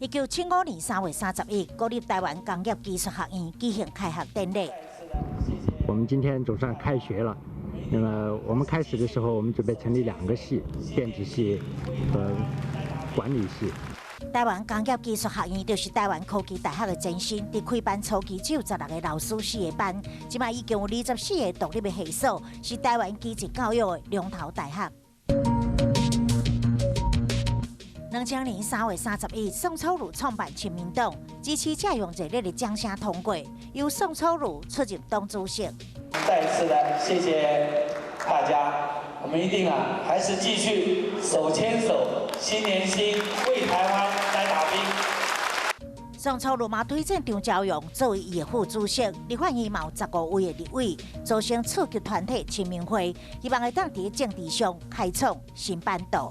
1975年3月31，國立臺灣工業技術學院舉行開學典禮。我們今天總算開學了。那麼我們開始的時候，我們準備成立兩個系，電子系和管理系。臺灣工業技術學院就是臺灣科技大學的前身。佇開辦初期只有16個老師四個班，這擺已經有24個獨立的系所，是臺灣技職教育的龍頭大學。2000年3月31，宋楚瑜創辦親民黨，支持者用熱烈的掌聲通過，由宋楚瑜出任黨主席。再一次的謝謝大家，我們一定啊，還是繼續手牽手、心連心，為臺灣來打拼。宋楚瑜嘛推薦張昭榮作為伊的副主席，立法院嘛有15位的立委，組成次級團體親民會，希望會當佇政治上開創新版圖。